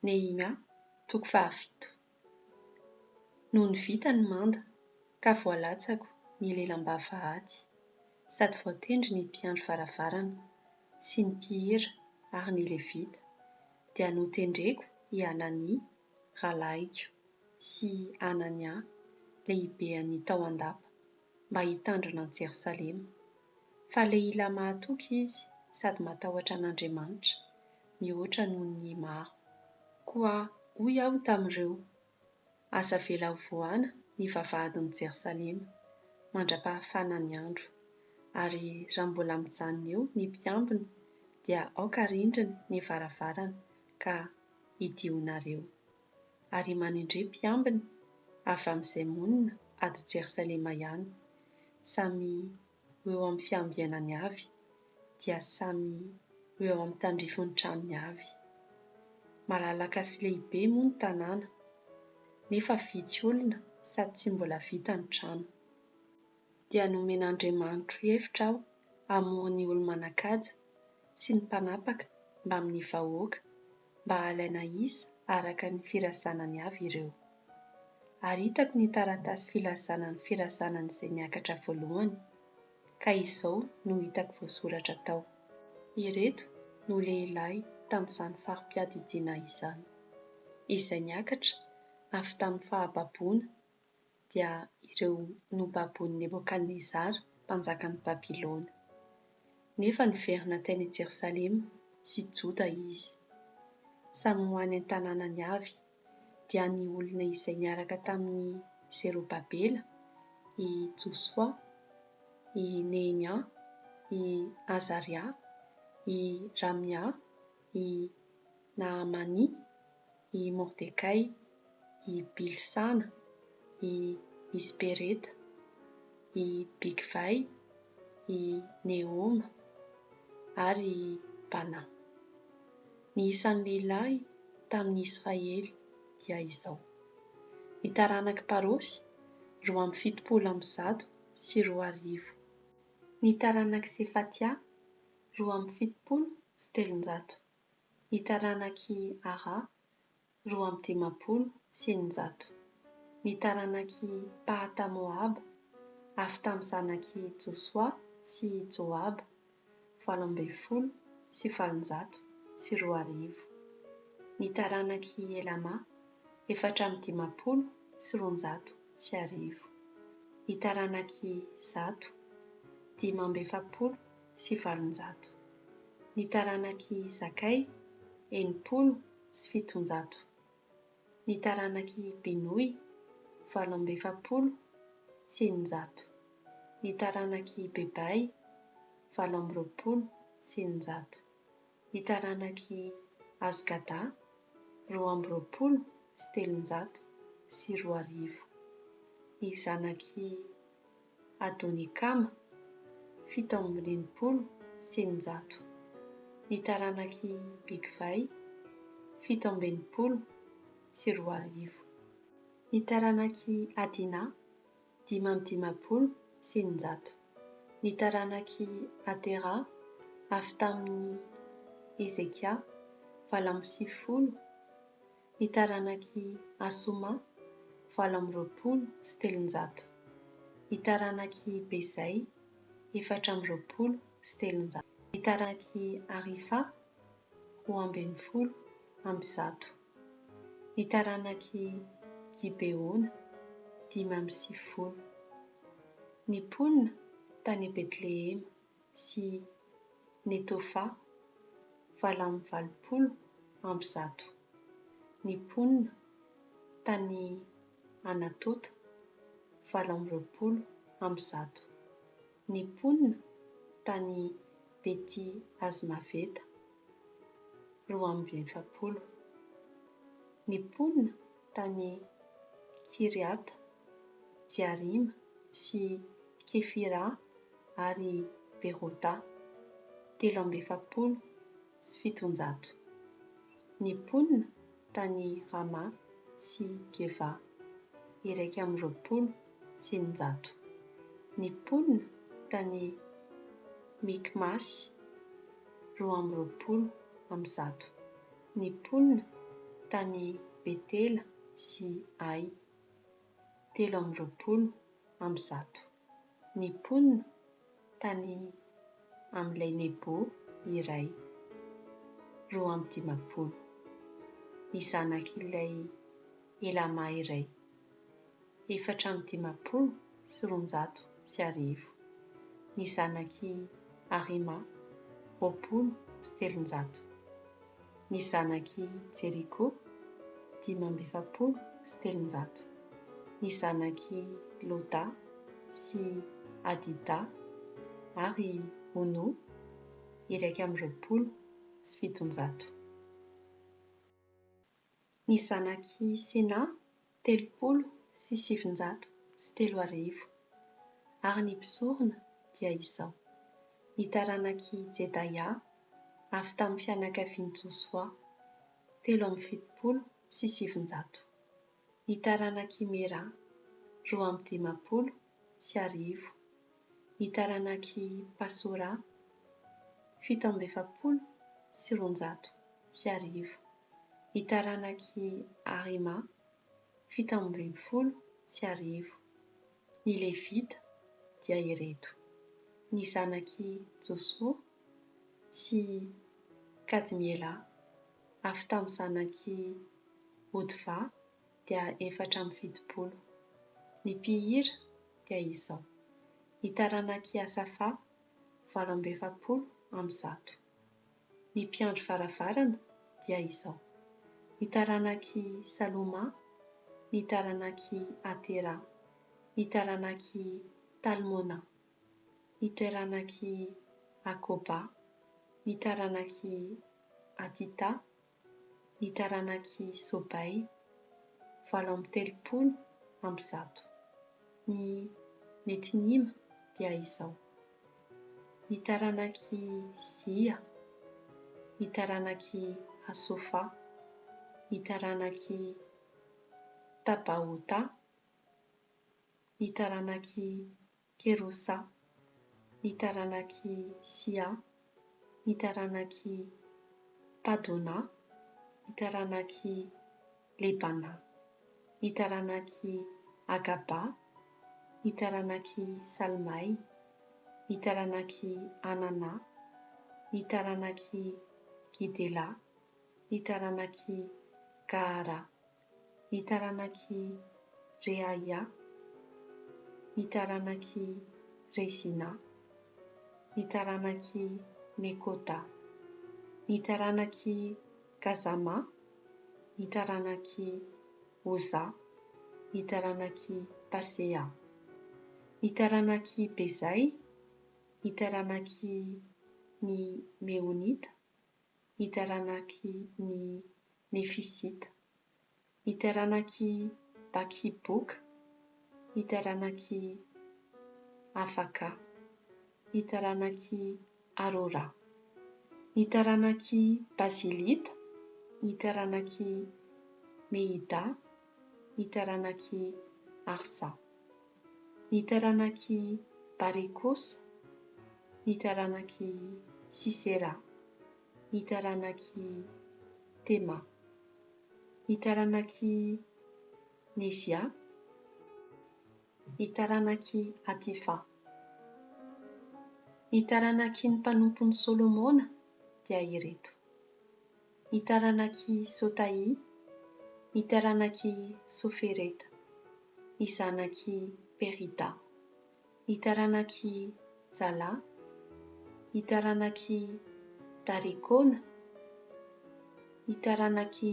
Nehemia, toko faha-7. Nony vita ny manda ka voalatsako ny lelam-bavahady, sady voatendry ny mpiandry varavarana sy ny mpihira ary ny Levita, dia notendreko i Hanania rahalahiko sy Hanania lehibean'ny tao an-dapa mba hitandrina an'i Jerosalema. Fa lehilahy mahatoky izy sady matahotra an'Andriamanitra mihoatra noho ny maro. Koa hoy aho tamin'ireo, Aza avela hovohana ny vavahadin'i Jerosalema, mandra-pahafana ny andro. Ary raha mbola mijanona eo ny mpiambina, dia aoka harindrina ny varavarana ka hidionareo. Ary manendre mpiambina avy amin'izay monina ato Jerosalema ihany, samy ho eo amin'ny fiambianany avy, dia samy ho eo amin'ny tandrifin'ny tranony avy. Malalaka sy lehibe moa ny tanàna, nefa vitsy olona sady tsy mbola vita ny trano. Dia nomen'Andriamanitro hevitra aho hamory ny olo-manan-kaja sy ny mpanapaka mbamin'ny vahoaka mba halaina isa araka ny firazanany avy ireo. Ary hitako ny taratasy filazana ny firazanan'izay niakatra voalohany, ka izao no hitako voasoratra tao. Ireto no lehilahy tamin'izany fari-piadidiana izany, izay niakatra avy tamin'ny fahababoana, dia ireo nobaboin'i Nebokadnezara mpanjakan'i Babylona. Nefa niverina tany Jerosalema sy Joda izy. Samy ho any an-tanànany avy, dia ny olona izay niaraka tamin'i Zerobabela, i Josoa, i Nehemia, i Azaria, i Ramia, i Nahamania, i Mordekay, i Bilsana, i Mispereta, i Bigvay, i Nehoma ary i Bana. Ny isan'ny lehilahy tamin'ny Israely dia izao, ny taranak'i Parosy, 272. Ny taranak'i Sefatia, 372. Ny taranak'i Ara, 652. Ny taranak'i Pahata-Moaba, avy tamin'ny zanak'i Josoa sy Joaba, 218. Ny taranak'i Elama, 254. Ny taranak'i Zato, 845. Ny taranak'i Zakay, 760. Ny taranak'i Binoy, 648. Ny taranak'i Bebay, 628. Ny taranak'i Azgada, 222. Ny zanak'i Adonikama, 667. Ny taranak'i Bigvay, 2067. Ny taranak'i Adina, 655. Ny taranak'i Atera, avy tamin'i Hezekia, 98. Ny taranak'i Hasoma, 328. Ny taranak'i Bezay, 324. Ny taranak'i Harifa, 112. Ny taranak'i Gibeona, 95. Ny mponina tany Betlehema sy Netofa, 188. Ny mponina tany Anatota, 128. Ny mponina tany Beti-Azmaveta, 42. Ny mponina tany Kiriata Jearima sy Kefira ary Berota, 743. Ny mponina tany Rama sy Geva, 621. Ny mponina tany Mikmasy, 122. Ny mponina. tany Betela sy Ay, 123. Ny mponina tany amin'ilay Nebo iray, 52. Ny zanak'ilay Elama iray, 254. Ny zanak'i Harima, 320. Ny zanak'i Jeriko, 345. Ny zanak'i Lodà sy Hadidà ary Ono, 721. Ny zanak'i Sena, 330. Ary ny mpisorona dia izao, ny taranak'i Jedaia, avy tamin'ny fianakavian'i Josoa, 973. Ny taranak'i Mera, 1052. Ny taranak'i Pasora, 247. Ny taranak'i Harima, 1017. Ny Levita dia ireto, ny zanak'i Josoa sy Kadmiela, avy tamin'ny zanak'i Hodva dia 74. Ny mpihira dia izao, ny taranak'i Asafa, 148. Ny mpiandry varavarana dia izao, ny taranak'i Saloma, ny taranak'i Atera, ny taranak'i Talmona, ny taranak'i Akoba, ny taranak'i Hatita, ny taranak'i Sobay, 138. Ny Netinima dia izao, ny taranak'i Zia, ny taranak'i Hasofa, ny taranak'i Tabaota, ny taranak'i Kerosa, ny taranak'i Sia, ny taranak'i Padona, ny taranak'i Lebana, ny taranak'i Agaba, ny taranak'i Salmay, ny taranak'i Hanana, ny taranak'i Gidela, ny taranak'i Gahara, ny taranak'i Reaia, ny taranak'i Rezina, ny taranak'i Nekoda, ny taranak'i Gazama, ny taranak'i Oza, ny taranak'i Pasea, ny taranak'i Bezay, ny taranaky ny Meonita, ny taranaky ny Nefisita, ny taranak'i Bakiboka, ny taranak'i Afaka, ny taranak'i Arora, ny taranak'i Bazilita, ny taranak'i Mehida, ny taranak'i Arsa. Ny taranak'i Barekosa, ny taranak'i Sisera, ny taranak'i Tema, ny taranak'i Nezia, ny taranak'i Hatifa. Ny taranaky ny mpanompon'i Solomona dia ireto. Ny taranak'i Sotaia, ny taranak'i Sofereta, ny zanak'i Perida, ny taranak'i Jalà, ny taranak'i Darikona, ny taranak'i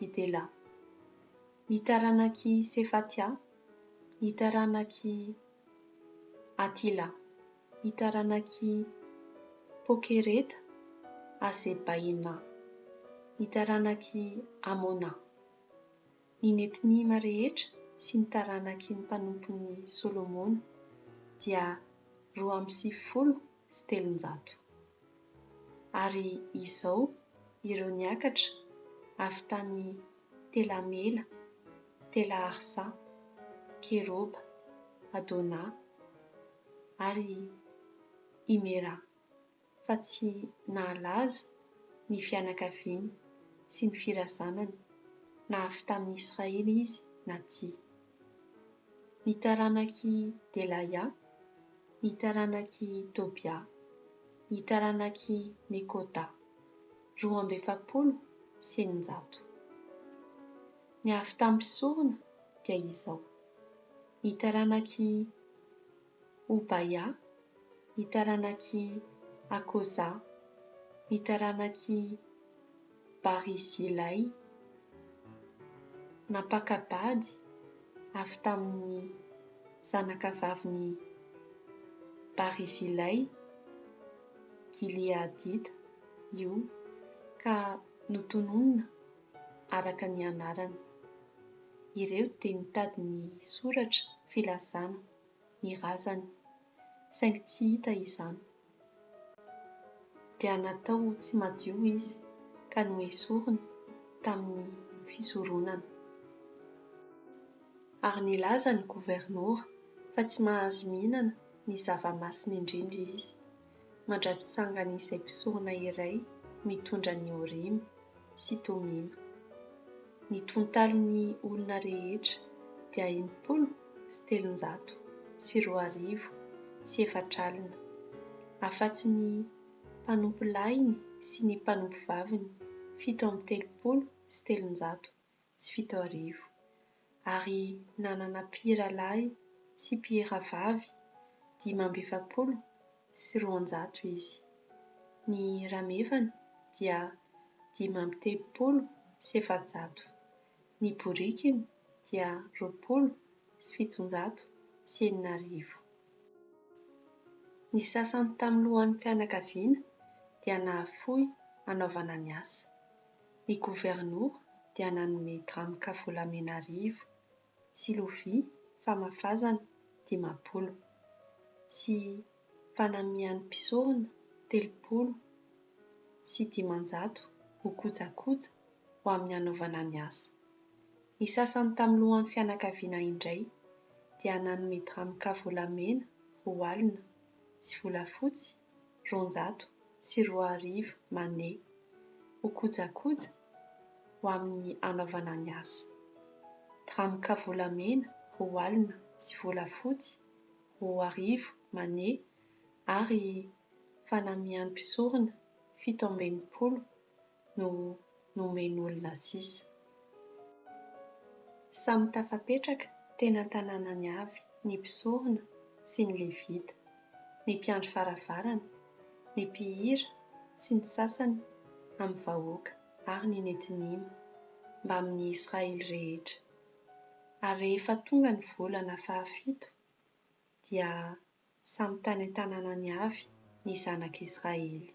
Gidela, ny taranak'i Sefatia, ny taranak'i Atila. Ny taranak'i Pokereta Hasebaima, ny taranak'i Amona. Ny Netinima rehetra sy ny taranaky ny mpanompon'i Solomona dia 392. Ary izao ireo niakatra avy tany Tela-mela, Tela-harsa, Keroba, Adona, ary Imera, fa tsy nahalaza ny fianakaviany sy ny firazanany na avy tamin'i Israely izy na tsia. Ny taranak'i Delaia, ny taranak'i Tobia, ny taranak'i Nekoda, 642. Ny avy tamin'ny mpisorona dia izao, ny taranak'i Hobaia, ny taranak'i Akoza, ny taranak'i Barizilay, nampaka-bady avy tamin'ny zanakavavin'i Barizilay Gileadita io ka notononina araka ny anarany. Ireo dia nitady ny soratra filazana ny razany, saingy tsy hita izany. Dia natao ho tsy madio izy ka noesorina tamin'ny fisoronana. Ary nilaza ny governora fa tsy mahazo mihinana ny zava-masina indrindra izy, mandra-pitsangan'izay mpisorona iray mitondra ny Orima sy Tomima. Ny tontalin'ny olona rehetra dia 260 400, afa-tsy ny mpanompolahiny sy ny mpanompovaviny 337, ary nanana mpihira lahy sy mpihira vavy 245 izy. Ny ramevany dia 435, ny borikiny dia 620. Ny sasany tamin'ny lohan'ny fianakaviana dia nahafoy hanaovana ny asa. Ny governora dia nanome dramka volamena 100 sy lovia famafazana 50 sy fanamian'ny mpisorona 530 ho kojakoja ho amin'ny hanaovana ny asa. Ny sasany tamin'ny lohan'ny fianakaviana indray dia nanome dramka volamena 20 sy volafotsy 20 200 mane ho kojakoja ho amin'ny hanaovana ny asa. Dramka volamena 20 sy volafotsy 20 mane ary fanamian'ny mpisorona 67 no nomen'olona sisa. Samy tafapetraka teny an-tanànany avy ny mpisorona sy ny levita, ny mpiandry varavarana, ny mpihira sy ny sasany amin'ny vahoaka ary ny Netinima, mbamin'ny Israely rehetra. Ary rehefa tonga ny volana fahafito, dia samy tany an-tanànany avy ny zanak'Israely.